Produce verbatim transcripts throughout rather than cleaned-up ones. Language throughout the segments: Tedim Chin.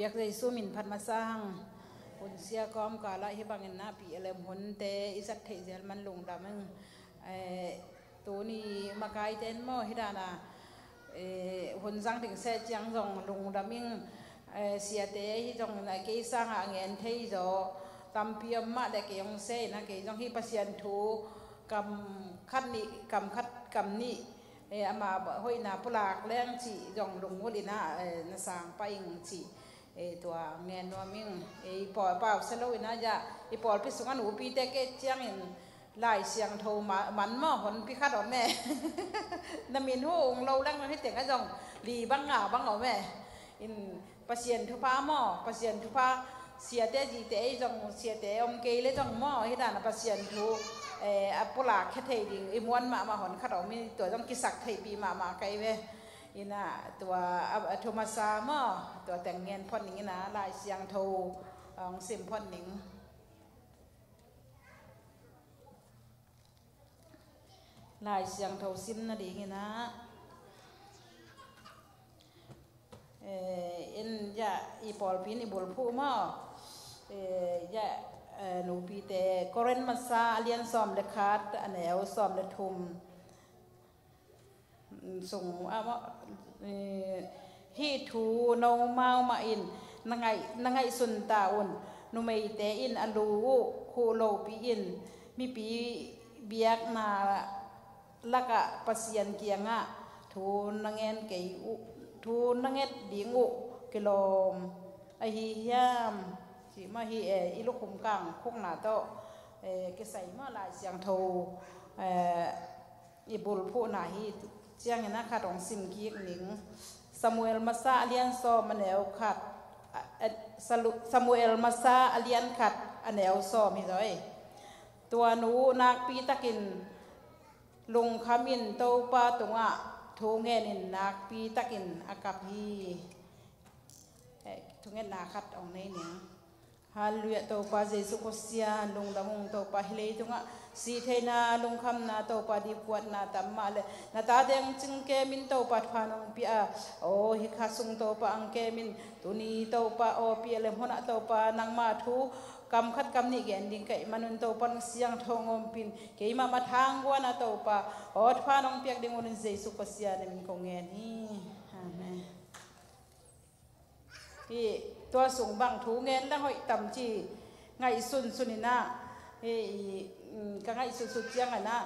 Biak Jesu min phat masa hang. Hun sia kawmkal ah hih bangin ah P L M hunte i zat theih zel man lungdam ing. Eh, tuni makaite in maw hih dan a, eh, hun zang ding seh ciang zong lungdam ing. Eh, siate hi zong in ah kei sangah a ngen thei zaw tampi om mah leh kei hong seh in ah kei zong hih Pasian thu kam khat nih, kam khat kam nih, eh, ama hoihna pulak leng cih zong lungngulh in ah, eh, na sang pah ing cih, eh, tua ngen nuam ing. Eh, i pawl pau sia lo in ah, ya, i pawlpi sungah nupite kei ciangin Lai Siangtho ma-, man maw, honpi khat om e. Na min hu ung lo leng hih tengah zong li bang nga bang om e. In Pasian thupha maw, Pasian thupha, siate zite ei zong, siate om kei le zong maw, hih dan a Pasian thu, eh, a pulak khia thei ding i muan mahmah hon khat om hi, tua zong kisak theihpih mahmah ka hi ve. In ah tua a, a thu masa maw, tua teng ngen phot ning in ah Lai Siangtho hong sim phot ning. Lai Siangtho sim nadingin ah, eh, in ya, i pawlpi in i bulphuh maw? Eh, ya, eh, nupite, Korin masa a lian sawm le khat, a neu sawm le thum sung ah maw, eh, hih thu nomau mah in na ngaih, na ngaihsun ta un. Numeite in a lu uh khuh lopi in mipi biakna lakah Pasian kiangah thu na ngen kei uh, thu na nget ding uh kilawm ahi hiam? Cih mah hi e, i lukhum kang khukna tawh, eh, kisai mah Lai Siangtho, eh, i bulphuhna hi. Ciangin ah khat hong sim kik ning. Samuel masa a lian sawm a neu khat, a, a, Salu-, Samuel masa a lian khat a neu sawm hi zaw ei. Tua nu nakpi takin lungkham in Topa tungah thu ngen in nakpi takin a kap hi. Eh, thungetna khat hong nei ning. Halleluiah, Topa Jesu Khawsia, lungdam ung Topa, hih leitungah sih theihna, lungkhamna, Topa dipkuatna tam mah leh na tate hong cing kem in Topa thupha nong pia a. Aw, hih kha sung Topa hong kem in, tuni Topa aw P L M hunah Topa nangma thu kam khat kam nih gen ding ka hih manun Topa na siangtho hong ompih in, keimah mathang guan a Topa aw thupha nong piak ding un in Jesu Khawsia na min kong ngen hi. Amen. Hih tua sung bang thu ngen leng hoih tam ci ngaihsunsun in ah, hih, i, mm, ka ngaihsunsun ciangin ah,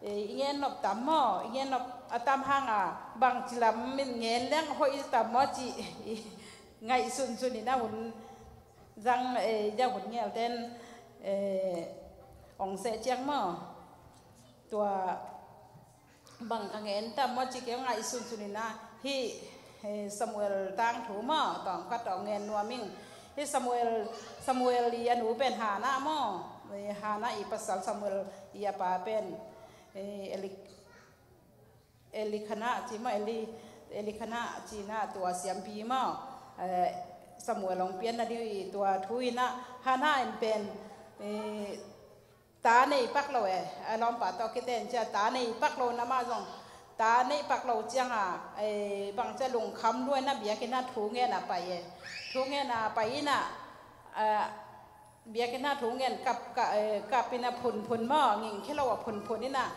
i, i ngen nop tam maw, i ngen nop a tam hang a bangci lam in ngen leng hoih tam maw ci, i, ngaihsunsun in ah hun zang, eh, zang hun ngelten, eh, ong seh ciang maw. Tua bang ka ngen tam maw ci kei ngaihsunsun in ah hih, eh, Samuel tangthu maw, tawm khat tawh ngen nuam ing. Hih Samuel, Samuel i a nu pen Hannah maw, eh, Hannah i pasal Samuel i a pa pen, eh, Eli-, Elikana ci maw, Eli-, Elikana ci in ah tua siampi maw, eh, Samuel hong pianna ding i tua thu in ah Hannah in pen, eh, ta nei pak lo e, a lawmpa tawh kiten cia ta nei pak lo na mah zong, ta nei pak lo ciang a, eh, bang cia lungkham lua in ah biakinn ah thu ngen a pai e. Thu ngen a pai in ah, eh, biakinn ah thu ngen kap, ka, eh, kap in ah phunphun maw, ngingkhia lo a phunphun in ah,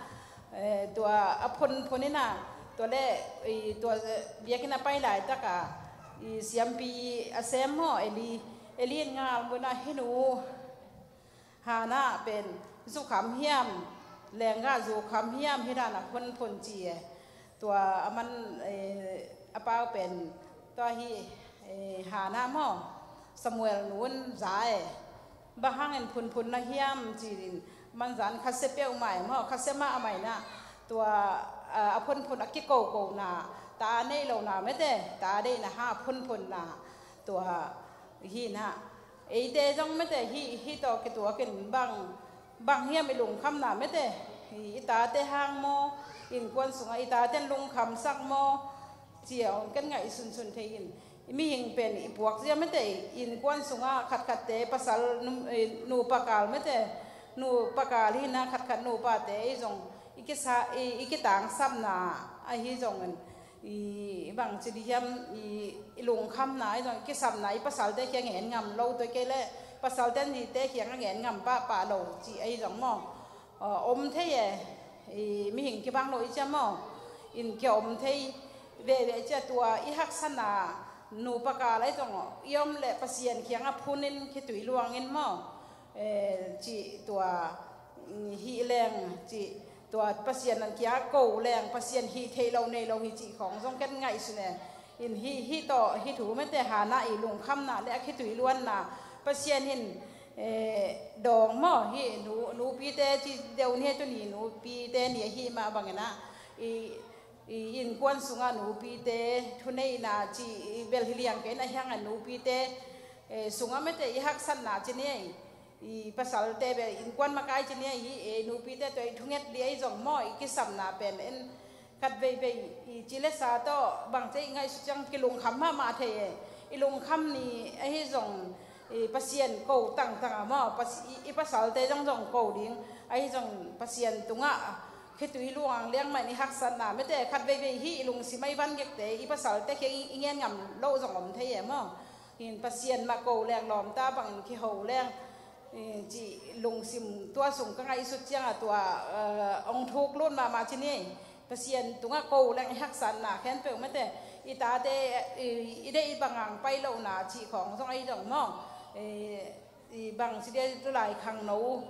eh, tua a phunphun in ah, tua leh, eh, tua, eh, biakinn ah pai laitak a, i siampi a sem maw, Eli, Eli in ngal mun ah hih nu Hannah pen zu kham hiam, lenggah zu kham hiam, hih dan a phunphun ci e. Tua a man, eh, a pau pen tua hih, eh, Hannah maw, Samuel nu in za e. Bang hangin phunphun na hiam ci in, man zan khasia peuhmah e maw, khasia mahmah in ah tua, ah, a phunphun a kikokona, ta nei lona mete, ta deihna hang a phunphunna tua hi in ah. Eite zong mete hih, hih tawh kituakin bang, bang hiam i lungkhamna mete, i, i tate hang maw, innkuan sungah i taten lungkhamsak maw, ci a hong ken ngaihsunsun thei in. I mihing pen i puak zia mete, innkuan sungah khatkhatte pasal num-, eh, nupa kal mete, nupa kal hi in ah khatkhat nupate i zong i kisa, i, i kitangsapna ahi zongin, I bang ci di hiam, i, i lungkhamna ahi zong, i kisapna, i pasalte kiang ngen ngam lo, tua kei le pasalte nite kiang a ngen ngam pahpah lo cih ahi zong maw. Om thei e, i mihing kibang lo i cia maw. In kia om thei veve cia tua i haksatna nupa kal ahi zong i om le Pasian kiang a phun in khitui luang in maw. Cih tua hih leng cih tua Pasian an kia ko leng Pasian hih theih lo nei lo hi cih khawng zong ken ngaihsun e. In hih, hih tawh hih thu mete Hana i lungkhamna le a khitui luanna Pasian in dawng maw hih nu, nupite ci deuh ni he tuni nupite ni ahi mah bangin ah i, i innkuan sungah nupite thuneihna cih i bel hi liang kei in a hiang a nupite sungah mete i haksatna ci ni ei. I pasalte bel innkuan makai ci ni ahi, e nupite tua i thunget li ahi zong maw i kisapna pen en khat veivei i ci le sa tawh bang ci i ngaihsut ciang kilungkham mahmah thei e. I lungkham ni ahi zong i Pasian ko tangtang a maw i pasalte zong zong ko ding ahi zong Pasian tungah khitui luang liang mah in i haksatna mete khat veivei hi i lungsim a i van gekte i pasalte kiang i ngen ngam lo zong om thei e maw. In Pasian mah ko leng lawmta bangin kiho leng cih lungsim tua sung ka ngaihsut ciangah tua ong thuk lut mahmah ci ni. Pasian tungah ko leng i haksatna khempeuh mete i tate i deih bangang pai lohna cih khawng zong ahi zong maw. I bang ci dia tu lai khangno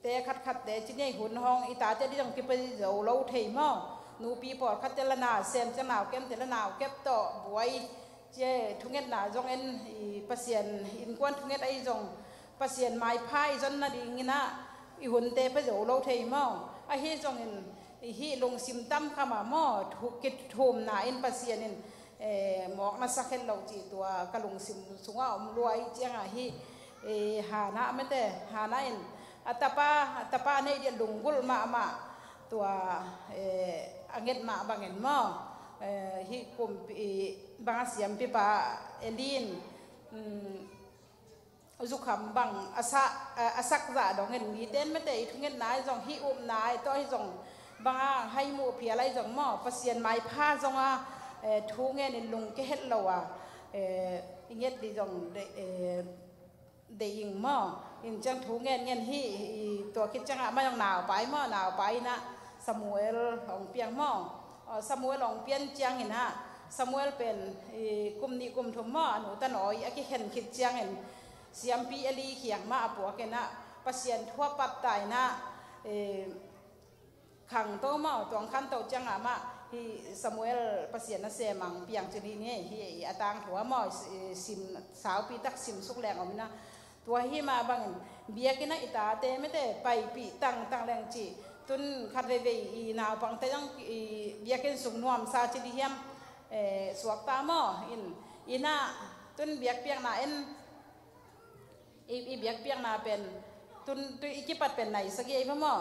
te khatkhatte ci ni hun hong i tate di zong kipai zo lo thei maw. Nupi pawlkhatte la na sem ciang naukemte la naukep tawh buai cia thungetna zong en i Pasian innkuan thunget ahi zong Pasian maipha i zon nadingin ah i hunte pia zo lo thei maw. Ahi zongin i hih lungsim tamkham ah maw kithumna in Pasian in mawk na sak het lo cih tua ka lungsim sungah om lua i ciangah hih Hana mete Hana in a tapa, a tapa neih dia lunggulh mahmah tua a nget mah bangin maw. Hih kumpi bang a siampipa Eli in zukham bang a sak zah dongin mite in mete i thungetna ahi zong hih upna ahi tawh ahi zong bang a hai muh phial ahi zong maw Pasian maipha zong a thu ngenin lungke het lo a i nget di zong deih ing maw. In ciang thu ngen ngen hi tua khit ciangah mah zong naupai maw naupai inah Samuel hong piang maw. Samuel hong pian ciangin ah Samuel pen kum nih kum thum maw a nu tanawi a kikhen khit ciangin siampi Eli kiang mah a puak inah Pasian thu a patta inah khangto maw tuang khanto ciangah mah hi Samuel Pasian a semang piang cin hi ni hi a tangthu a maw sim saupi tak simsuk leng om inah. Tua hi mah bangin biakinn ah i tate mete paipih tangtang leng ci tun khat veivei i naupangte zong i biakinn sung nuamsa ci di hiam suakta maw in inah tun biakpiakna en i biakpiakna pen tun i kipat pen nai sagih ei va maw.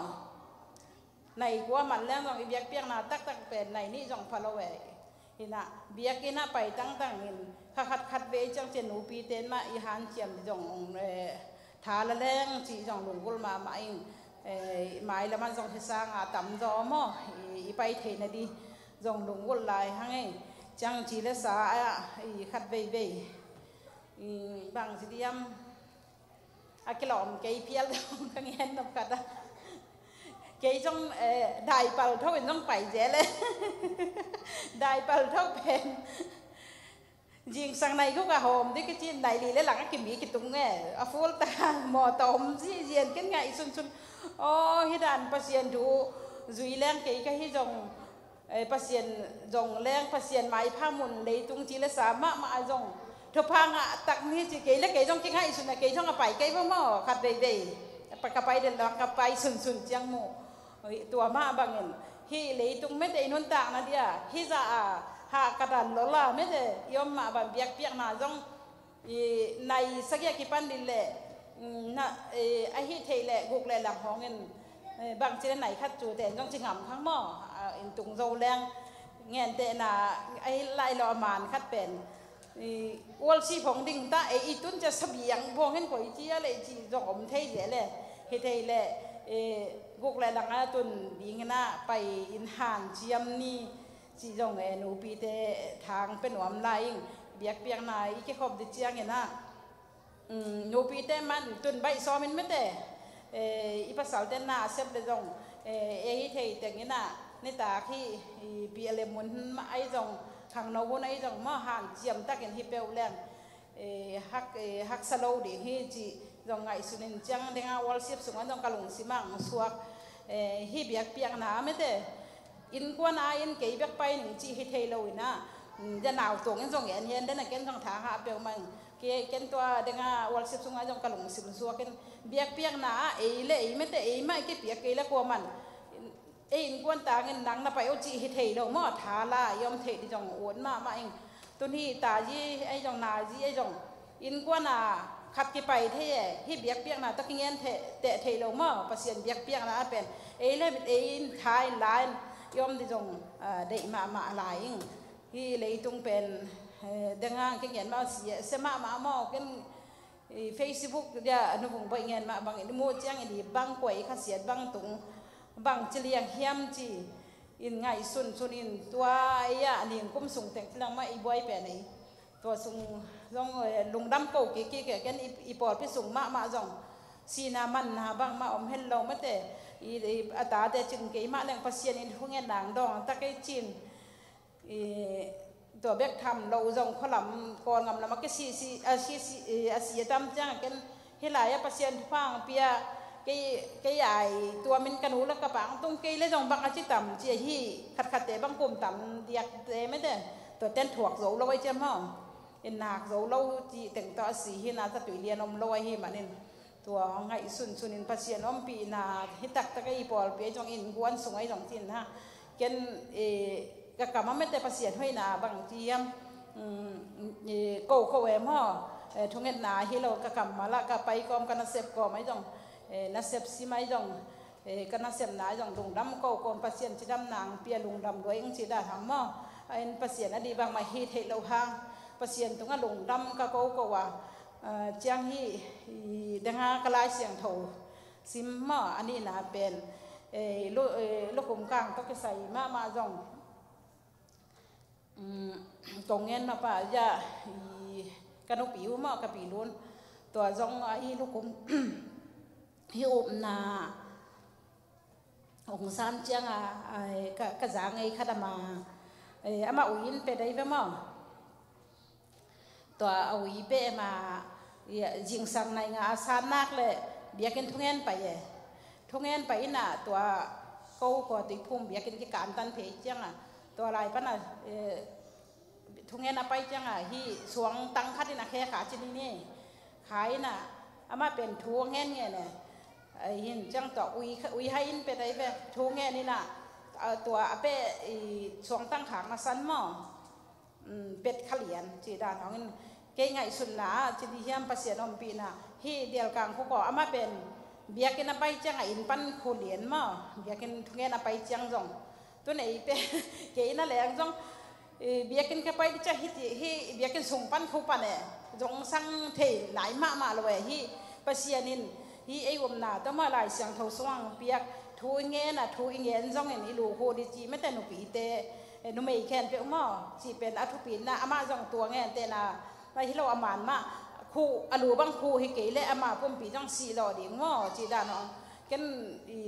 Nai kua man leng zong i biakpiakna taktak pen nai nih zong pha lo e. Inah biakinn ah pai tangtang in kha khat khat vei ciang cian nupite in mah i hanciam zong tha la leng cih zong lunggulh mahmah ing. Mai lamah zong hi sanga tamzaw maw i pai theihna di zong lunggulh lai hang ei. Ciang ci le sa ah i khat veivei bang ci diam a kilawm kei phial dong ka ngen nop khat a kei zong daipal tho in zong pai zel e. Daipal tho pen zingsang nai guk a hawm dih kici nai li le lang a kimi kitung e a ful ta maw tawm zizian ken ngaih sunsun. Aw hi dan Pasian thu zui leng kei ka hi zong Pasian zong leng Pasian maipha mun leitung ci le sa mahmah a zong thupha ngah tak ni ci kei le kei zong kingaihsun a kei zong a pai kei va maw khat veivei ka pai den lo ka pai sunsun ciang mu. Tua mah bangin hih leitung mete i nuntakna dia hih za a hah ka dan lo la mete i om mah bang biakpiakna zong i nai sagih a kipan dih leh ahi theih leh guk leh lang hawngin bangci le nai khat cu ten zong ci ngam khang maw. In tung zo leng ngentehna ahi lai lo a man khat pen ualsi phong ding ta e i tun cia sabiang buang hen koi cia le ci zong om thei cia le hi thei le guk leh lang a tun dingin a pai in hanciam ni Ci zong, eh, nupite thang pe nuam lai ing, biakpiakna i kikhop di ciangin ah, mm, nupite man tun baih sawmin mete, eh, i pasalte na sep le zong, eh, ei hi thei tengin ah, nitak hi, i pi a le mun mah ai zong, khangno hun ai zong maw hanciam takin hi peuh leng, eh, hak, eh, haksa lo ding hi ci zong ngaihsun in ciang denga worship sungah zong ka lungsim ah suak, eh, hi biakpiakna mete. Innkuan a in kei bek pai ning ci hi thei lo in ah, mm, ja nau tuang in zong en hian den a ken zong tha ngah peuhmah in. Ke, ken tua denga worship sungah zong ka lungsim suak in biakpiakna ah ei le ei mete ei mah i kipiak kei le kuaman ei innkuan tangin nang na pai uh ci hi thei lo maw, tha la i om theih di zong ut mahmah ing. Tun hi tazi ei zong nazi ei zong innkuan a khat kipai thei e, hi biakpiakna tawh kingen theh, teh thei lo maw, Pasian biakpiakna a pen ei le mit ei in tha in la in i om di zong, ah, deih mahmah lai ing. Hi leitung pen, eh, denga kingen mah si, se mahmah maw, ken i Facebook dia a nuvung baih ngen mah bang i muh ciang i di bang kuai khasiat bang tung bang ci liang hiam ci in ngaihsun sun in tua ei ah a ningkum sung teng ci lang mah i buai pen ei. Tua sung zong, eh, lungdam ko kik kik e, ken i, i pawlpi sung mahmah zong sina manna bang mah om hen lo mate, i, i a tate cin kei mah leng Pasian in hungen nang dawng tak ei cin. I, tua bek tham lo zong khualam Kawlngam lam a kisi si, a si, si, i, a si a tam ciang a ken hi lai a Pasian thupha ang pia kei, kei ai tua min ka nu le ka pa ang tung kei le zong bang a ci tam ci a hi khatkhatte bang kum tam diakte mete tua ten thuak zo lo ai ciam maw. In nak zo lo ci teng tawh a si hi na zatui lian om lo ai hi manin. Tua ngaihsun sunin Pasian ompihna hi taktak a i pawlpi a i zong innkuan sung a i zong cin ha. Ken, eh, ka kam a mete Pasian hoihna bang ci hiam, mm, eh, ko ko em haw, eh, thungetna hi lo ka kam mala ka pai kawm ka nasep kawm a i zong, eh, nasep sim a i zong, eh, ka nasepna a i zong lungdam ko kawm Pasian cidamna ang pia lungdam lua ing ci dan hang maw. A in Pasian a di bangmah hi theih lo hang Pasian tungah lungdam ka ko ko a, ah, ciang hi, i, danga ka Lai Siangtho sim maw a nihna pen, eh, lu, eh, lukum kang tawh kisai mahmah zong, mm, kong ngen mah pah zia, i, ka nupi uh maw ka pi lun tua zong a i lukum hi upna hong san ciang a, ai, ka, ka za ngei khat ama, eh, ama ui in pe dai ve maw. Tua a ui pe ma, ia, zingsang nai nga a san nak le biakinn thungen pai e. Thungen pai in a tua ko kua tui phum biakinn kikan tan phei ciang a. Tua lai pan a, eh, thungen a pai ciang a hi suang tang khat in a khe kha ci ni ni. Kha in a ama pen thu a ngen ngen e. Ai hin ciang tua ui, ui hai in pe dai ve thu ngen in a, a, tua a pe i suang tang khak na san maw. Mm, pet kha lian ci dan hong in kei ngaihsutna a ci di hiam Pasian ompihna hi dial kang khu ko ama pen biakinn a pai ciang a inn pan khu lian maw biakinn thungen a pai ciang zong. Tun ei pe kei na leng zong, i, biakinn ka pai di ciang hi ti, hi biakinn sung pan khu pan e zong sang thei lai mahmah lo e hi Pasian in hi ei umna tawh mah Lai Siangtho sung ang piak thu i ngen a thu i ngen zong in i lu khu di ci mete nupite, eh, numei khen peuh maw ci pen a thupina amah zong tua ngen tena na hi lo a man mah khu a lu bang khu hi kei le ama pumpi zong si lo ding maw ci dan hong ken i,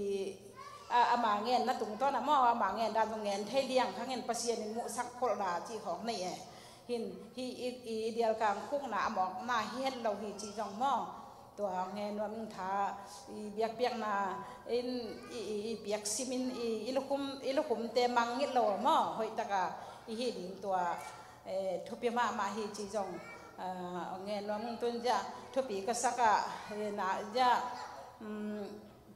a, ama ngen na tungtawn a maw ama ngen dan zong ngen thei liang khang in Pasian in muhsak kholh la ci khawk nei e. Hin hi i, i dial kang khukna a mawkna hi het lo hi ci zong maw. Tua ngen nuam ing tha i biakpiakna in i, i, i piak simin i, i lukhum, i lukhumte mang ngit lo maw hoih taka i hi ding tua, eh, thupi mahmah hi ci zong, ah, ngen nuam ing tun zia thupi ka sak ah, eh, na zia, um,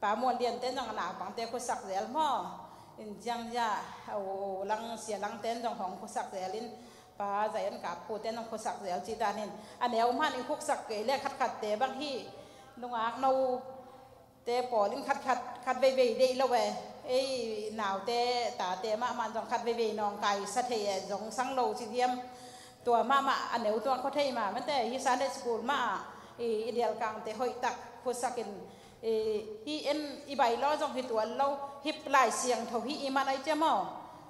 pa muan lian ten zong a naupangte khusak zel maw in ziang zia a u lang sia lang ten zong hong khusak zel in pa zai an kap khu ten zong khusak zel ci dan in a neu man i khuksak kei le khatkhatte bang hi nungak no te pawl in khat khat, khat veivei deih lo e. Ei naute tate mahmah zong khat veivei nawngkai sa thei e zong sang lo ci hiam. Tua mahmah a neu tua khua thei ma mate hi Sunday school mah a i, i dial kangte hoih tak khusak in, i, hi en i bai lo zong hi tuan lo hi Lai Siangtho hi i man ai cia maw.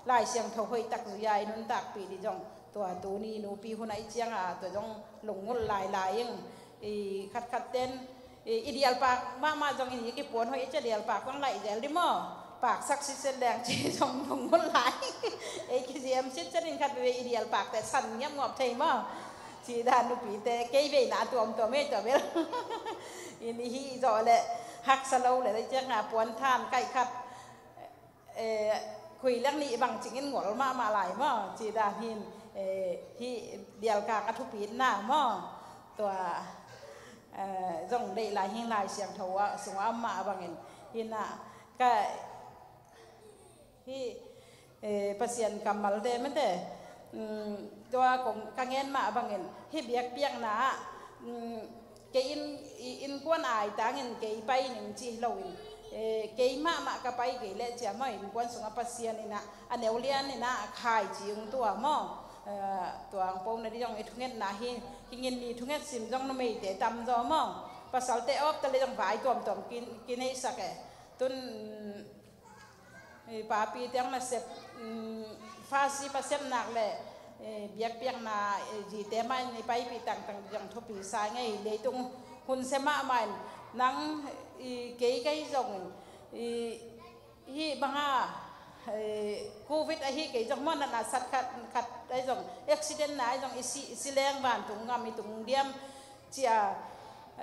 Lai Siangtho hoih tak zui a i nuntakpih dih zong tua tuni nupi hun a i ciang a tua zong lungngulh lailai ing. I khatkhat ten i, i dialpak mahmah zong in i kipuan hoih i cia dialpak zong laih zel dih maw? Paksak sitset leng ci zong lungngulh lai. Ei kiziam sitset in khat veve i dialpak te san ngiap ngawp thei maw? Ci dan nupi te kei veina a tuamtuam ei tua bel. In i hih zawh le haksa lo le le ciang a puan than kaih khat eh, khui leng nih bang cingin ngol mahmah lai maw? Ci dan hin, eh, hih dialkang a thupitna maw? Tua, eh, zong deih lai hing Lai Siangtho a sungah a mah bangin. Hinah, ka, hih, eh, Pasian kammalte mete, mm, tua kong ka ngen mah bangin, hih biakpiakna ah, mm, kei in, i, innkuan aitangin kei pai ning ci hi loin, eh, kei mahmah ka pai kei leh cia maw innkuan sungah Pasian inah a neu lian inah a khai ci ung tua maw? Eh, tua ang po na dih zong i thungetna hi, kingin ni thunget sim zong numeite tamzaw maw? Pasalte awpta le zong vai tuamtuam kin, kineisak e. Tun, eh, papi tiang nasep, mm, fasi pasep nak le, eh, biakpiakna, eh, zite mah in i paipih tangtang zong thupi sa ngei leitung hun se mahmah in nang, i, kei kei zong, i, hih banga, eh, covid ahi kei zong maw natna sat khat, khat ai zong accident na ai zong i si, i si leng vantung ngam i tung diam cia,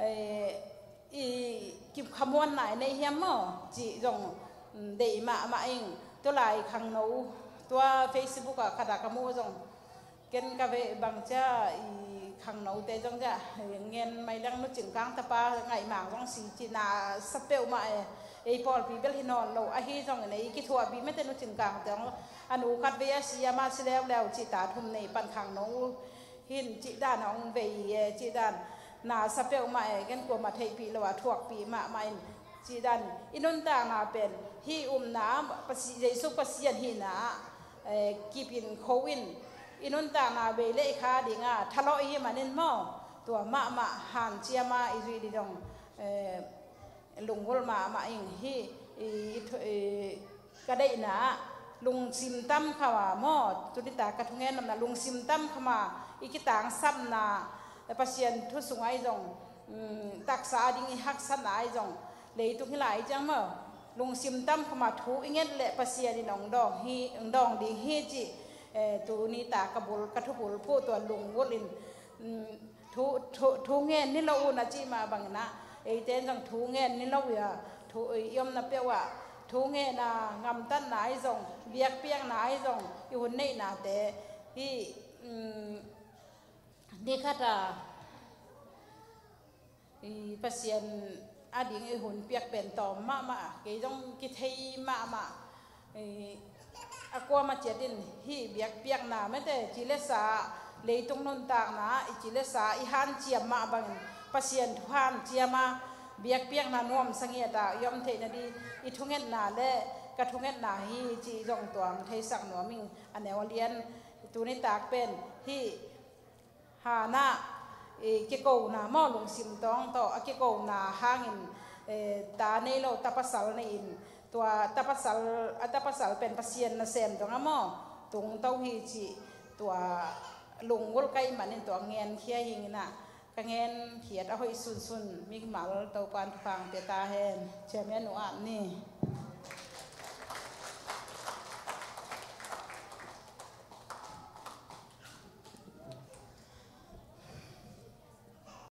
eh, i kipkhamuan nai nei hiam maw? Cih zong, mm, deih mahmah ing. Tua lai khangno, tua Facebook ah khat ah ka muh zong ken ka veh bang cia i khangnote zong cia ngen mai leng Nu Cing Kang tapa ngaihmang zong si cihna sa peuhmah e. Ei pawlpi bel hi nawn lo ahi zongin ei kithuahpih mete Nu Cing Kangte zong a nu khat vei a si a ma si leuleu cihta thum nei pan khangno hin cih dan a hong vei e, cih dan na sa peuhmah e, ken kuamah theihpih lo a thuakpih mahmah in cih dan i nuntakna pen hih upna Pasi-, Jesu Pasian hihna ah, eh, kipin kho in i nuntakna vei le i kha dinga thalawh ihi manin maw tua mahmah hanciama i zuih dih dong, eh, lunggulh mahmah ing hi. I, i, i, ka deihna ah lungsim tam khama maw, tunitak ka thungen nopna lungsim tam khama i kitangsapna Pasian thu sungah i zong, mm, taksa a ding i haksatna i zong leitung hi lai ciang maw lungsim tam khama thu i nget le Pasian in hong dawng hi, hong dawng ding hi cih, eh, tunitak ka bul, ka thubul phuh tua lunggulh in, mm, thu, thu, thu ngen ni lo un a cih mah bangin ah eite in zong thu ngen ni lo uh a, thu, i omna peuh ah thu ngen a ngamtatna ahi zong biakpiakna ahi zong i hun neihnate hih, mm, ni khat a i Pasian a ding i hun piak pen tawm mahmah kei zong kithei mahmah. Eh, a kuamah ciat in hih biakpiakna mete ci le sa leitung nuntakna i ci le sa i hanciam mah bangin Pasian thu hanciam a biakpiakna nuamsa ngiat a i om theihna dih i thungetna le ka thungetna hi cih zong tuang theisak nuam ing. A neu a lian tunitak pen hih hanah, eh, kikona maw lungsim tawng tawh a kikona hangin, eh, ta nei lo ta pasal nei in tua ta pasal, a ta pasal pen Pasian nasem dong a maw tungto hi cih tua lunggulh kaih manin tua ngenkhia hing inah ka ngenkhiat a hoih sunsun mimal Topan thupha pia ta hen. Chairman uh ap ni.